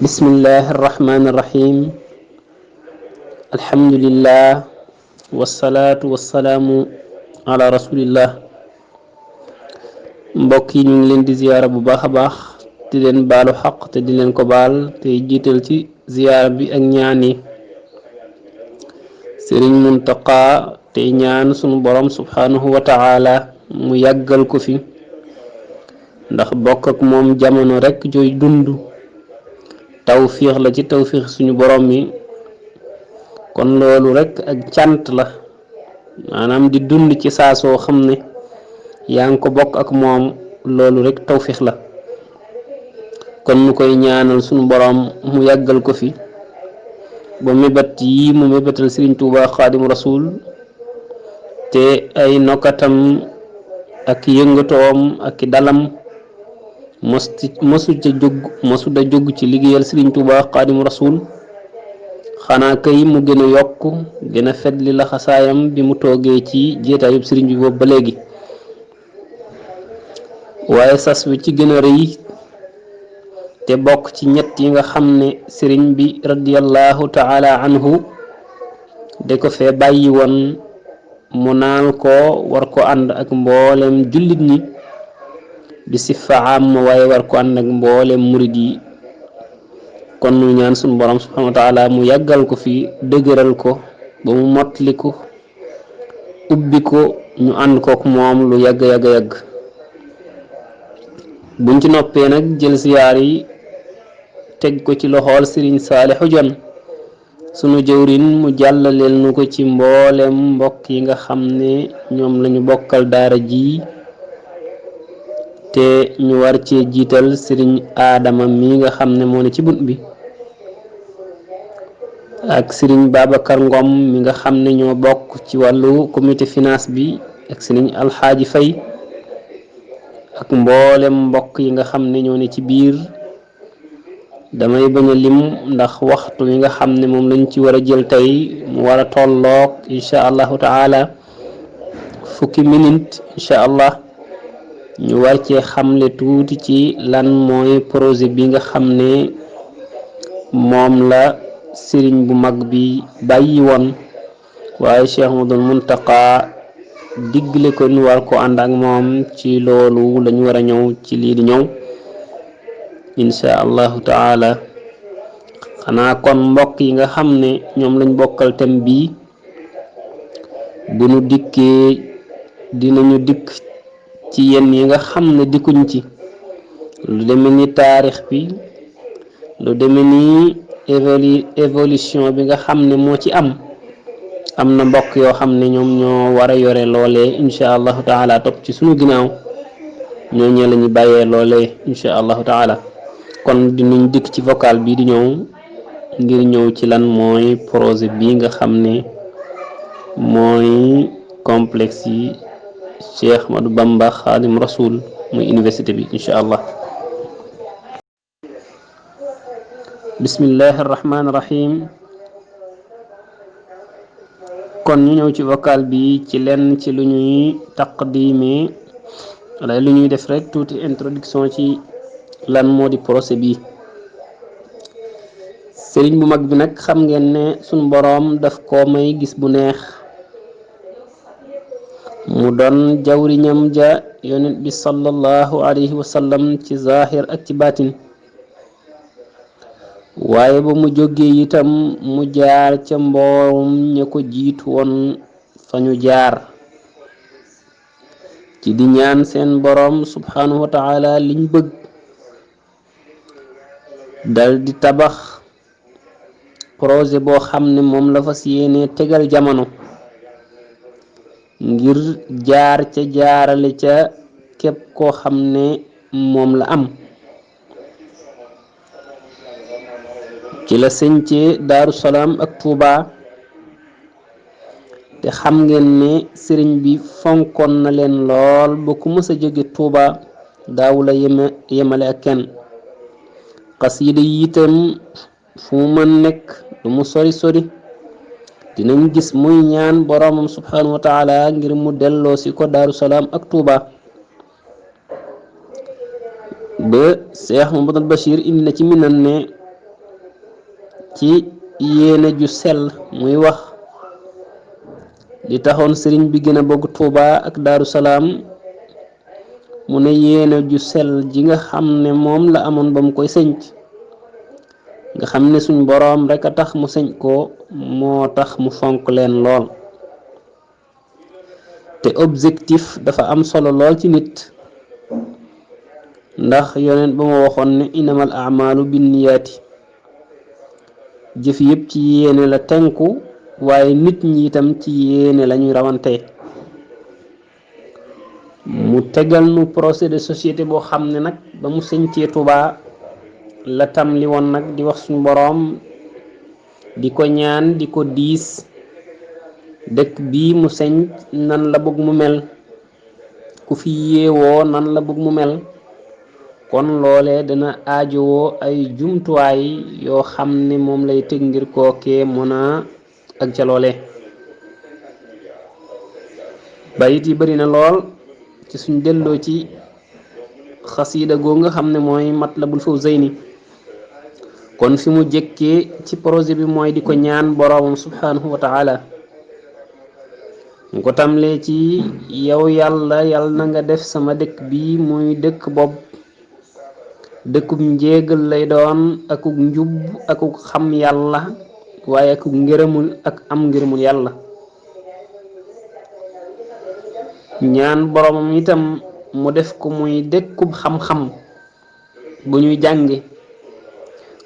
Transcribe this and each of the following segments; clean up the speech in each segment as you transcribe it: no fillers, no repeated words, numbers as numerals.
bismillahi irrahmani irrahim alhamdulillah wasalaatu wasalaamu ala rasulillah. mbokk yi ñu ngi leen di ziyaara bu baax a baax di leen baalu xaq te di leen ko baal te jiital ci ziyaara bi ak ñaan yi sëriñ Muntaqa tey ñaan sunu borom subhanahu wa ta'ala mu yàggal ko fi ndax bokk ak moom jamono rekk jooy dund tawfiix la ci tawfiix suñu borom mi kon loolu rekk ak cant la maanaam di dund ci saa soo xam ne yaa ngi ko bokk ak moom loolu rekk tawfiix la kon ñu koy ñaanal suñu borom mu yàggal ko fi ba mébét yi mu mébétal Sëriñ Tuuba Xaadimu Rasuul te ay nokkatam ak yëngatoom ak dalam mosu da jóg ci liggéeyal Sëriñ Tuuba Xaadimu Rasuul xanaa kay mu gën a yokk gën a fetli laxasaayam bi mu toogee ci jeetaayub sëriñ bi boobu ba léegi waaye sas wi ci gën a rëy te bokk ci ñett yi nga xam ne sëriñ bi radiyallahu taala anhu de ko fee bàyyi woon mu naal ko war ko ànd ak mboolem jullit ñi bi sifa am waaye war ko ànd ak mboolem murid yi kon nu ñaan sunu borom subhanahu wa taala mu yàggal ko fi dëgëral ko ba mu mottaliku ubbi ko ñu ànd kook moom lu yàgg buñ ci noppee nag jël siyaar yi teg ko ci loxool Sëriñ Saalixu Jon sunu jëwrin mu jàllaleel nu ko ci mboolem mbokk yi nga xam ne ñoom lañu bokkal daara ji te ñu war cee jiital Sëriñ Aadama mi nga xam ne moo ne ci bunt bi ak Sëriñ Babacar Ngom mi nga xam ne ñoo bokk ci wàllu comité finance bi ak Sëriñ Alxaaji Fay ak mboolem mbokk yi nga xam ne ñoo ne ci biir damay bañ a lim ndax waxtu yi nga xam ne moom lañ ci war a jël tey mu war a tolloog incha allahu taala fukki minute incha allah ñu war cee xamle tuuti ci lan mooy projet bi nga xam ne moom la sëriñ bu mag bi bàyyi woon waaye Cheikh Ahmadul Muntaqa digle ko ñu war ko ànd ak moom ci loolu lañu war a ñëw ci lii di ñëw insha allahu taala xanaa kon mbokk yi nga xam ne ñoom lañ bokkal thème bii bu nu dikkee dinañu dikk ci yenn yi nga xam ne dikkuñ ci lu deme ni taarix bi lu deme ni évolution bi nga xam ne moo ci am na mbokk yoo xam ne ñoom ñoo war a yore loolee insha allahu taala topp ci sunu ginnaaw ñoo ñee la ñu bàyyee loolee insha allahu taala kon dinañ dikk ci vocal bi di ñëw ngir ñëw ci lan mooy projet bi nga xam ne mooy complexe yi Cheikh Ahmadou Bamba Xaadim Rasul muy université bi insha allah. bismillahi arrahmani irrahim kon ñu ñëw ci vocal bi ci lenn ci lu ñuy taqdime wala lu ñuy def rek tuuti introduction ci lan moo di projet bi sëriñ bu mag bi nag xam ngeen ne suñ boroom daf koo may gis bu neex mu doon jawriñam ja yonent bi sallallahu alayhi wa sallam ci zahir ak ci baatin waaye ba mu jógee itam mu jaar ca mboorum ña ko jiitu woon fa ñu jaar ci di ñaan seen boroom subhanahu wa taala liñ bëgg dal di tabax projet boo xam ne moom la fas yéene tegal jamono ngir jaar ca jaarale ca képp koo xam ne moom la am ci la sëñcee Daaru Salaam ak Tuuba te xam ngeen ne sëriñ bi fonkoon na leen lool ba ku mës a jóge Tuuba daawu la yemale ak kenn xasida yi itam fu mu mën nekk lu mu sori dinañ gis muy ñaan boroomam subhanahu wa taala ngir mu delloo si ko Daaru Salaam ak Tuuba ba Cheikh Mouhamadou Bachir indi na ci minan ne ci yéene ju sell muy wax li taxoon sëriñ bi gën a bëgg Tuuba ak Daaru Salaam mu ne yéene ju sell ji nga xam ne moom la amoon ba mu koy sënc nga xam ne suñ boroom rek a tax mu sënc ko moo tax mu fonk leen lool te objectif dafa am solo lool ci nit ndax yonent ba ma waxoon ne inamal a'malu binniyaati jëf yëpp ci yéene la tenku waaye nit ñi itam ci yéene lañuy rawante mu tegal nu projet de société boo xam ne nag ba mu sëncee Tuubaa la tam li woon nag di wax suñu boroom di ko ñaan di ko diis dëkk bii mu sënc nan la bëgg mu mel ku fi yeewoo nan la bëgg mu mel kon loolee dana aajowoo ay jumtuwaay yoo xam ne moom lay teg ngir kookee mën a ak ca loolee bayit yi bari na lool ci suñ delloo ci xasiida goo nga xam ne mooy Matlabul Fawzayni kon fi mu jëkkee ci projet bi mooy di ko ñaan boroomam subhanahu wa ta'ala mu ko tamlee ci yow yàlla na nga def sama dëkk bi muy dëkk bopp dëkkub njéegal lay doon akuk njub akuk xam yàlla waaye akuk ngërëmul ak am ngërëmul yàlla ñaan boroomam itam mu def ko muy dëkkub xam-xam bu ñuy jànge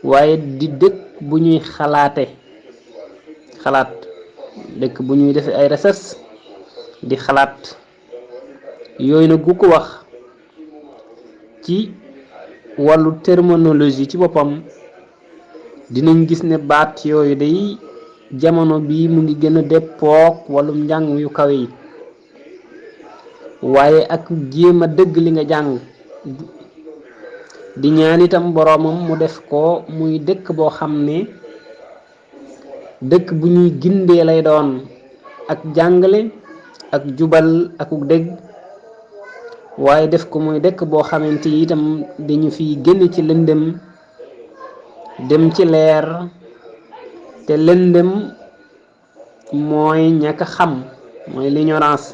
waaye di dëkk bu ñuy xalaat dëkk bu ñuy defe ay recherche di xalaat yooyu nag gu ko wax ci wàllu terminologie ci boppam dinañ gis ne baat yooyu day jamono bii mu ngi gën a deppook wàllum njàng yu kawe yi waaye ak jéem a dëgg li nga jàng di ñaan itam boroomam mu def ko muy dëkk boo xam ne dëkk bu ñuy gindee lay doon ak jàngale ak jubal akuk dëgg waaye def ko muy dëkk boo xamante itam dañu fiy génn ci lëndëm dem ci leer te lëndëm mooy ñàkk xam mooy l'ignorance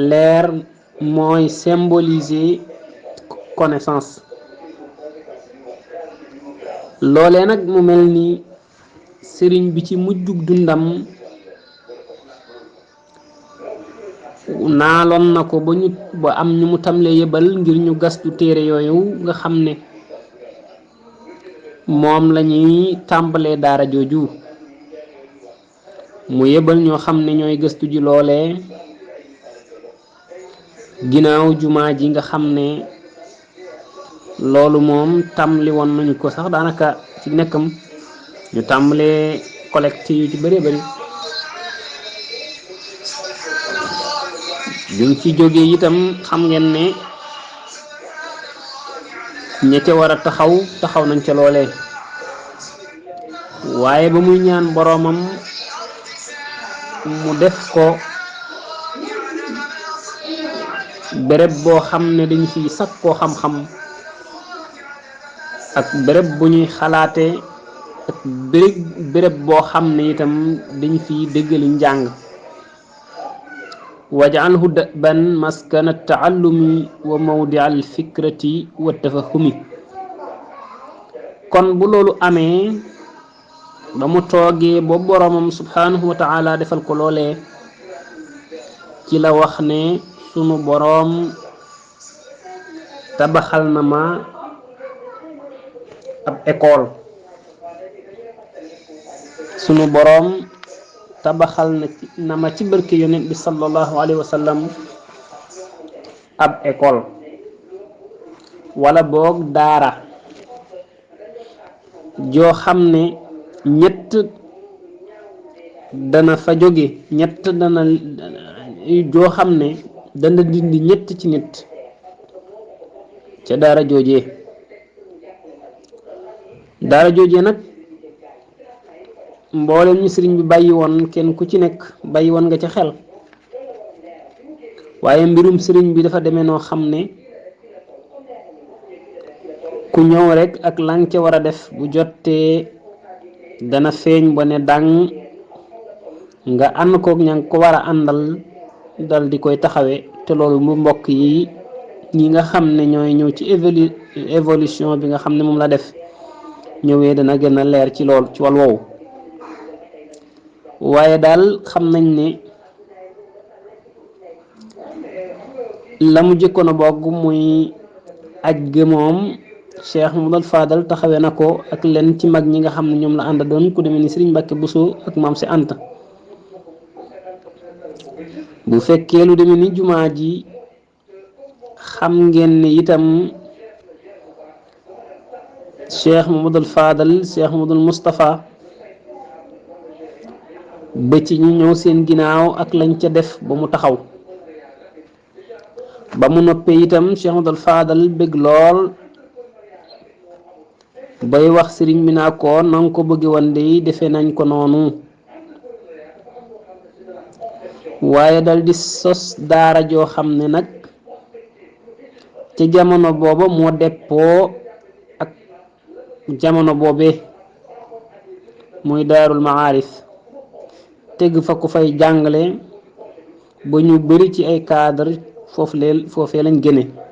leer mooy symboliser connaissance loolee nag mu mel ni sëriñ bi ci mujjug dundam naaloon na ko ba am ñu mu tamle yebal ngir ñu gastu téere yooyu nga xam ne moom lañuy tàmbalee daara jooju mu yebal ñoo xam ne ñooy gëstu ji loolee ginnaaw jumaa ji nga xam ne loolu moom tàmbali woon nañu ko sax daanaka ci nekkam ñu tàmbalee collecte yu ci bari bari biñ ci jógee itam xam ngeen ne ña ca war a taxaw nañ ca loolee waaye ba muy ñaan boroomam mu def ko béréb boo xam ne dañ fiy sakkoo xam-xam ak béréb bu ñuy xalaate ak béréb boo xam ne itam dañ fiy dëggali njàng waj'alhu da'ban maskana taallumi wa mawdia al fikrati wa tafahumi kon bu loolu amee ba mu toogee ba boroomam subhanahu wa ta'ala defal ko loolee ci la wax ne sunu boroom tabaxal na ma ab école sunu boroom tabaxal na ma ci barke yonent bi sallallahu alayhi wa sallam ab école wala boog daara joo xam ne ñett dana fa jóge joo xam ne dana dindi ñett ci nit ca daara joojee nag mboolem ñu sëriñ bi bàyyi woon kenn ku ci nekk bàyyi woon nga ca xel waaye mbirum sëriñ bi dafa demee noo xam ne ku ñëw rek ak lang ca war a def bu jottee dana feeñ ba ne dang nga ànd koog ña ko war a àndal dal di koy taxawee te loolu mu mbokk yi ñi nga xam ne ñooy ñëw ci évolution bi nga xam ne moom la def ñëwee dana gën a leer ci lool ci wàll woowu waaye daal xam nañ ne la mu jëkkoon a bogg muy aj ga moom Cheikh Mouhamadoul Fadal taxawee na ko ak len ci mag ñi nga xam ne ñoom la ànd doon ku demee ni Serigne Mbacke Bousso ak maam si Anta bu fekkee lu demee ni jumaa ji xam ngeen ne itam Cheikh Mouhamadoul Fadal Cheikh Mouhamadoul Moustapha ba ci ñu ñëw seen ginnaaw ak lañ ca def ba mu taxaw ba mu noppee itam Cheikh Mouhamadoul Fadal bëgg lool bay wax sëriñ bi naa ko nanga ko bëgge woon de defee nañ ko noonu waaye dal di sos daara joo xam ne nag ca jamono booba moo deppoo ak jamono boobe muy daarul maarif teg fa ku fay jàngale ba ñu bari ci ay cadre foofee lañ génne